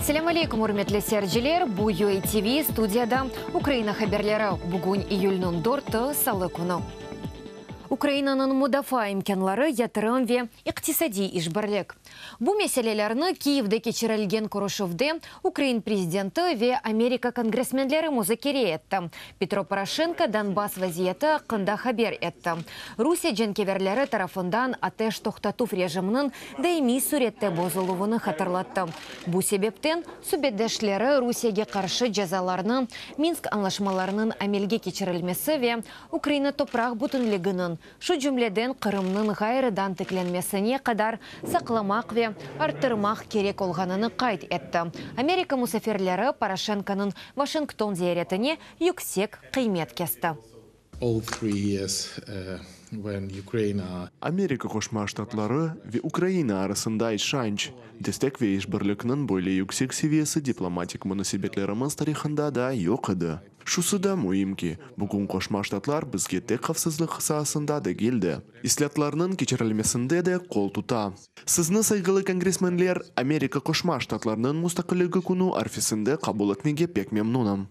Selâm aleyküm, ürmetli seyirciler! Bu UATV, studiyada Ukraina haberleri. Bugün iyülniñ dörtü, salı künü. Ukrainanıñ mudafaa imkânları, yatırım ve iqtisadiy işbirlik. Bu meselelerni Kiyevde keçirilgen körüşüvde Ukrain prezidenti ve Amerika kongressmenleri muzakere etti. Petro Poroşenko Donbass vaziyeti aqqında haber etti. Rusiye cenkeverleri tarafından ateş toqtatuv rejiminiñ daimiy sürette bozuluvını hatırlattı. Bu sebepten subetdeşleri Rusiyege qarşı cezalarnı Minsk añlaşmalarınıñ amelge keçirilmesi ve Ukraina topraq bütünliginiñ, şu cümleden Qırımnıñ ğayrıdan tiklenmesine qadar saqlamaq ve arttırmaq kerek olğanını qayd etti. Amerika musafirleri Poroşenkonıñ Washington ziyaretine yüksek qıymet kesti. Amerika Qoşma Ştatları ve Ukraina arasında işanç, destek ve işbirlikniñ böyle yüksek seviyesi diplomatik munasebetlerimiz tarihında da yoq edi. Şusı da müim ki, bugün Qoşma Ştatlar bizge tek havfsızlıq saasında degil de, islâtlarnıñ keçirilmesinde de qol tuta. Sizni, sayğılı kongressmenler, Amerika Qoşma Ştatlarınıñ Mustaqilligi Künü arfesinde qabul etmege pek memnunım.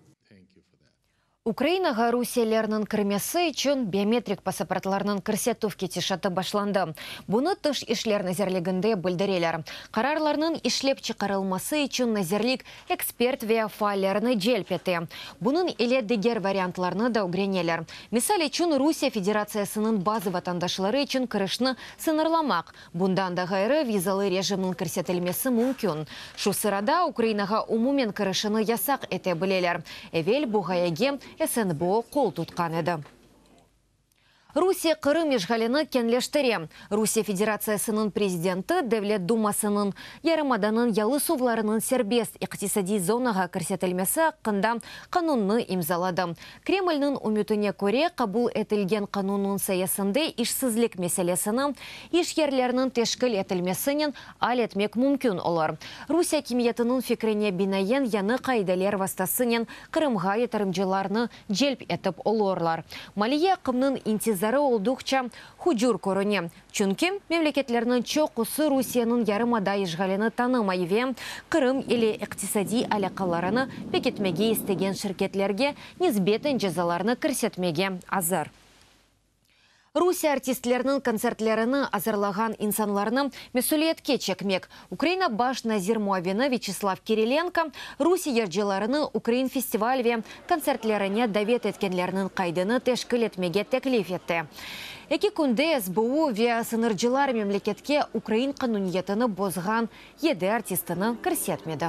Ukrainağa rusiyelilerniñ kirmesi içün biometrik pasaportlarnıñ kirsetüv ketişatı başlandı. Bunı Tış işler nazirliginde bildireler. Qararlarnıñ işlep çıqarılması içün nazirlik ekspert ve faallerni celp ete. Bunıñ ile diger variantlarnı da ögreneler. Misal içün, Rusiye Federatsiyasınıñ bazı vatandaşları içün kirişni sıñırlamaq, Bundan da ğayrı, vizalı rejimniñ kirsetilmesi mümkün. Şu sırada Ukrainağa umumen kirişini yasaq ete bileler. Evel bu ğayege SNBO qol tutqan edi. Rusiye Qırım işğalini keñleştire. Rusiye Federatsiyasınıñ prezidenti Devlet Dumasınıñ yarımadanıñ yalı suvlarınıñ serbest iqtisadiy zonağa kirsetilmesi aqqında qanunnı imzaladı. Kremlniñ ümütine köre, qabul etilgen qanunnıñ sayesinde işsizlik meselesini iş yerleriniñ teşkil etilmesinen al etmek mümkün olur. Rusiye akimiyetiniñ fikrine binaen, yañı qaideler vastasınen Qırımğa yatırımcılarnı celp etip olurlar. Maliye aqımnıñ intizarı olduqça hucur körüne. Çünki memleketlerniñ çoqusı Rusiyeniñ yarımada işğalini tanımay ve Qırım ile iqtisadiy alâqalarını pekitmege istegen şirketlerge nisbeten cezalarnı kirsetmege azır. Rusiye artistleriniñ kontsertlerini azırlağan insanlarnı mesüliyetke çekmek, Ukraina baş nazir muavini Vyaçeslav Kirilenko Rusiye yırcılarını ukrain festival ve kontsertlerine davet etkenlerniñ qaydını teşkil etmege teklif etti. Eki künde SBU ve sıñırcılar memleketke ukrain qanuniyetini bozğan yedi artistini kirsetmedi.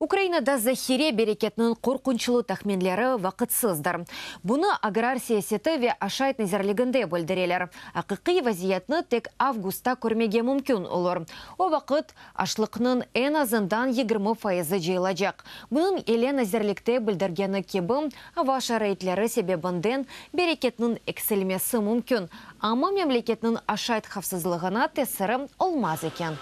Ukrainada zahire bereketiniñ qorqunçlı tahminleri vaqıtsızdır. Bunı Agrar siyaseti ve aşayt nazirliginde bildireler. Aqiqiy vaziyetni tek avgustta körmege mümkün olur. O vaqıt aşlıqnıñ eñ azından 20 fayızı cıyılacaq. Bunıñ ile nazirlikte bildirgeni kibi, ava şaraitleri sebebinden bereketniñ eksilmesi mümkün, amma memleketniñ aşayt havfsızlığına tesiri olmaz eken.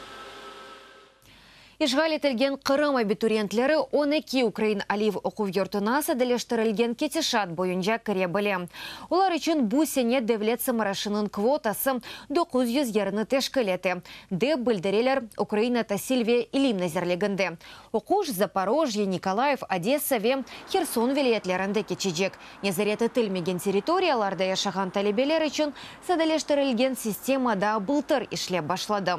İşğal etilgen Qırım abituriyentleri 12 ukrain aliy oquv yurtuna sadeleştirilgen ketişat boyunca kire bile. Olar içün bu sene devlet sımarışınıñ kvotası 900 yerni teşkil ete, dep bildireler Ukraina tasil ve ilim nazirliginde. Oquş Zaporojye, Nikolayev, Odessa ve Herson vilâyetlerinde keçecek. Nezaret etilmegen territoriyalarda yaşağan talebeler içün sadeleştirilgen sistema da bıltır işlep başladı.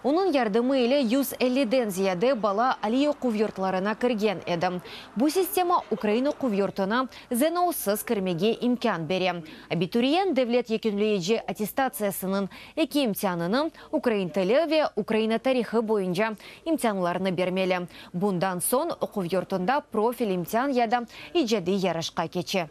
Onıñ yardımı ile 150-den ziyade bala aliy oquv yurtlarına kirgen edi. Bu sistema ukrain oquv yurtuna ZNOsız kirmege imkân bere. Abituriyent devlet yekünleyici attestatsiyasınıñ eki imtianını, ukrain tili ve Ukraina tarihı boyunca imtianlarnı bermeli. Bundan soñ oquv yurtunda profil imtian ya da icadiy yarışqa keçe.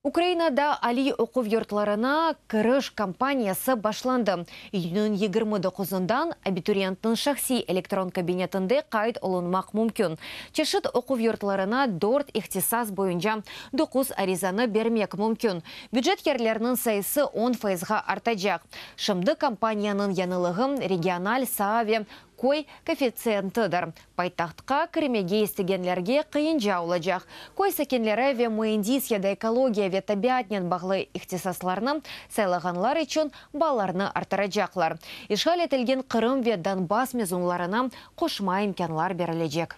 Ukrainada aliy oquv yurtlarına kiriş kampaniyası başlandı. İyünniñ 29-ından abituriyentniñ şahsiy elektron kabinetinde qayd olunmaq mümkün. Çeşit oquv yurtlarına dört ihtisas boyunca doquz arizanı bermek mümkün. Bücet yerleriniñ sayısı 10 fayızğa artacaq. Şimdi kampaniyanıñ yañılığı regional saa ve. Köy koeffitsiyentidir. Paytahtqa kirmege istegenlerge qıyınca olacaq. Köy sakinleri ve müendis ya da ekologiya ve tabiatnen bağlı ihtisaslarnı saylağanlar içün ballarnı arttıracaqlar. İşğal etilgen Qırım ve Donbass mezunlarına qoşma imkânlar berilecek.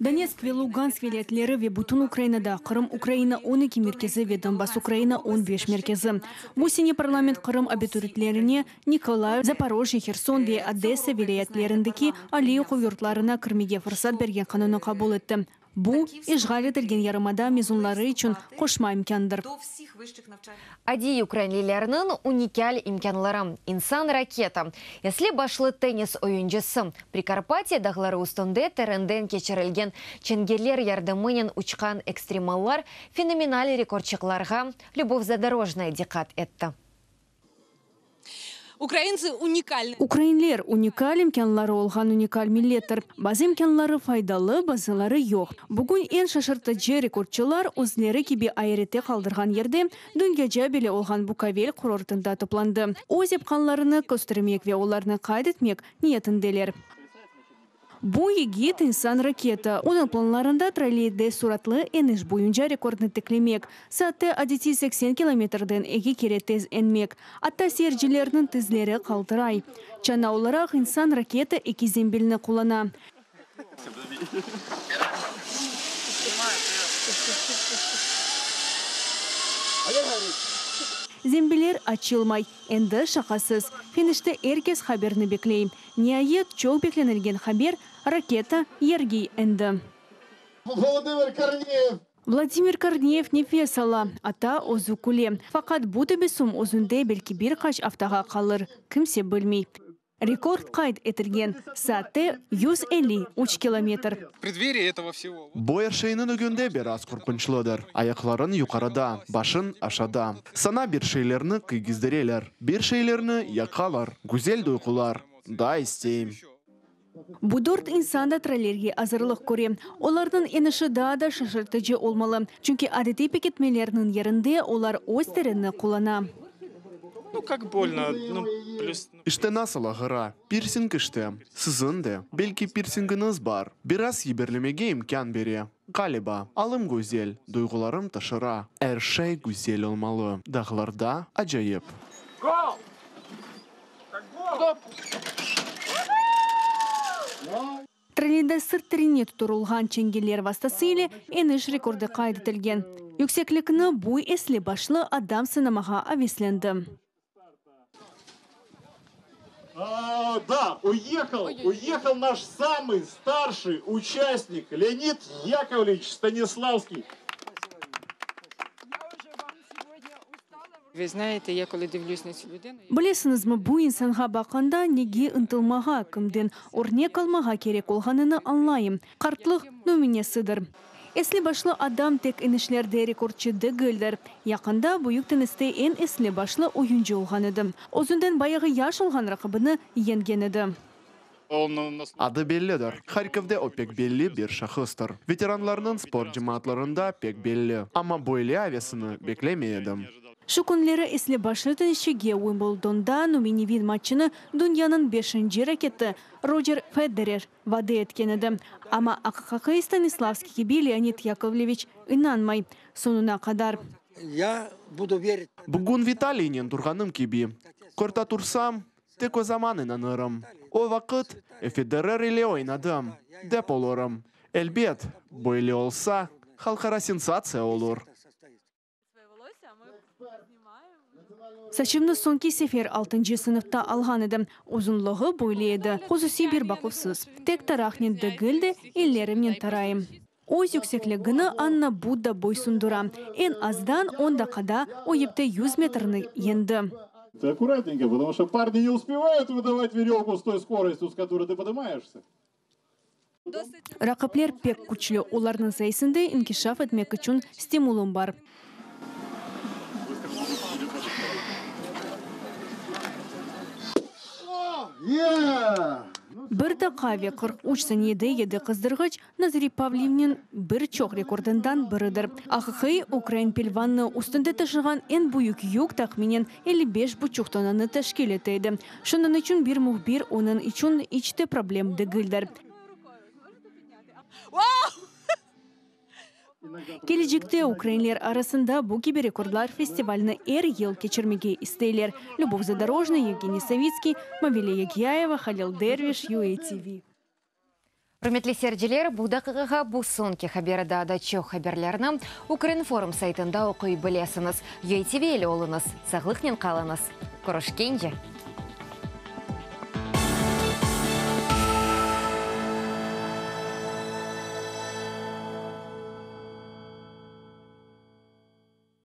Donetsk ve Lugansk vilâyetleri ve bütün Ukrainada, Qırım Ukraina 12 merkezi ve Donbass Ukraina 15 merkezi. Bu sene parlament Qırım abituriyentlerine Nikolayev, Zaporojye, Herson ve Odessa vilâyetlerindeki aliy oquv yurtlarına kirmege fırsat bergen qanunnı qabul etti. Bu, işğal etilgen yarımada mezunları içün qoşma imkândır. Adiy ukrainlilerniñ unikal imkânları, insan-raketa, esli-başlı tennis oyuncısı, Prikarpatye dağları üstünde terenden keçirilgen çengeller yardımınen uçqan ekstremallar fenomenal rekordçıqlarğa Lübov Zadorojnaya diqqat etti. Ukrainцы unikalны. Ukrainler, unikal imkânları olğan unikal millettir. Bazı imkânları faydalı, bazıları yoq. Bugün eñ şaşırtıcı rekordçılar özleri kibi ayrette qaldırğan yerde, dünyaca belli olğan Bukovel kurortında toplandı. Öz yapqanlarını köstermek ve olarnı qayd etmek niyetindeler. Bu yigit, insan-raketa. Onıñ planlarında trolleyde suratlı eniş boyunca rekordnı tiklemek, saatte adetiy 80 kilometrden eki kere tez enmek. Atta seyircilerniñ tizleri qaltıray. Çana olaraq insan-raketa eki zembilni qullana. Zembiller açılmay. Endi şaqasız, finişte er kes haberni bekley. Niayet, çoq beklenilgen haber, raketa yerge endi. Volodımır Korneyev! Vladimir Korneyev nefes ala, atta özü küle. Faqat bu tebessüm özünde belki bir qaç aftağa qalır, kimse bilmey. Rekord qayd etilgen, saatte 153 kilometr. V преддверии этого всего. Bu er şeyniñ ögünde biraz qorqunçlıdır. Ayaqlarıñ yuqarıda, başıñ aşağıda. Saña bir şeylerni kiygizdireler, bir şeylerni yaqalar. Güzel duyğular. Daa isteyim. Bu dört insan da trollerge azırlıq köre. Olarnıñ enişi daa da şaşırtıcı olmalı, çünki adetiy pekitmelerniñ yerinde olar öz tirini qullana. Ну, как больно, ну, плюс... İşte nasıl ağıra. Pirsing işte. Siziñ de, belki, pirsingiñiz bar. Biraz yiberlemege imkân bere. Ğaliba, alım güzel, duyğularım taşıra. Er şey güzel olmalı. Dağlarda acayip. Gol! Gol! Trolleyde sırt terine tutturılğan çengeler vastası ile eniş rekordı qayd etilgen. Yükseklikni bu esli-başlı adam sınamağa aveslendi. А, да, уехал, уехал наш самый старший участник Леонид Яковлевич Станиславский. Ви знаєте, я коли дивлюсь на цю людину, Bilesiñizmi, bu insanğa baqqanda nege ıntılmağa, kimden örnek almağa kerek olğanını añlayım. Qartlıq nümünesidir. Esli-başlı adam tek enişlerde rekordçı degildir. Yaqında büyük tenniste eñ esli-başlı oyuncı olğan edi. Özünden bayağı yaş olğan raqibini yeñgen edi. Он у нас Adı bellidir. Harkovda o pek belli bir şahıstır. Veteranlarnıñ sport cemaatlarında pek belli. Amma böyle avesini beklemey edim. Şu künleri esli-başlı tennisçige Uimbldonda nümüneviy matçını dünyanıñ beşinci raketi Rocer Federer vade etken edi. Amma aqiqiy Stanislavskiy kibi Leonid Yakovleviç inanmay soñuna qadar. Я буду верить. Bugün Vitaliynen turğanım kibi. Kortta tursam, tek o zaman inanırım. O vaqıt Federer ile oynadım, dep olurım. Elbet, böyle olsa, halqara sensatsiya olur. Saçımnı soñki sefer altıncı sınıfta alğan edim. Uzunlığı böyle edi, hususiy bir baquvsız. Tek taraqnen degil de, ellerimnen tarayım. Öz yüksekligini Anna Budda boysundura. Eñ azdan 10 daqqada o yipte 100 metrni endi. Ты аккуратненько, потому что парни не успевают выдавать веревку с той скоростью, с которой ты поднимаешься. Raqipler pek küçlü, olarnıñ sayesinde inkişaf etmek içün stimulım bar. Yeah! Bir daqqa ve 43 saniyede yedi qızdırğıç Nazariy Pavlivniñ bir çoq rekordından biridir. Aqiqiy ukrain pelvannı üstünde taşığan eñ büyük yük tahminen 55 buçuq tonnanı teşkil ete edi. Şunıñ içün bir mühbir onıñ içün iç te problem degildir. Kelecekte ukrainler arasında bu kibi rekordlar festivalini er yıl keçirmege isteyler. Lübov Zadorojnaya, Yevgeniy Savitskiy, Mavile Yagyaeva, Halil Derviş, UATV. Ürmetli seyirciler, bu daqiqağa bu soñki haber. Daa da çoq haberlerni Ukrinform saytında oquy bilesiñiz. UATV ile oluñız, sağlıqnen qalıñız. Körüşkence!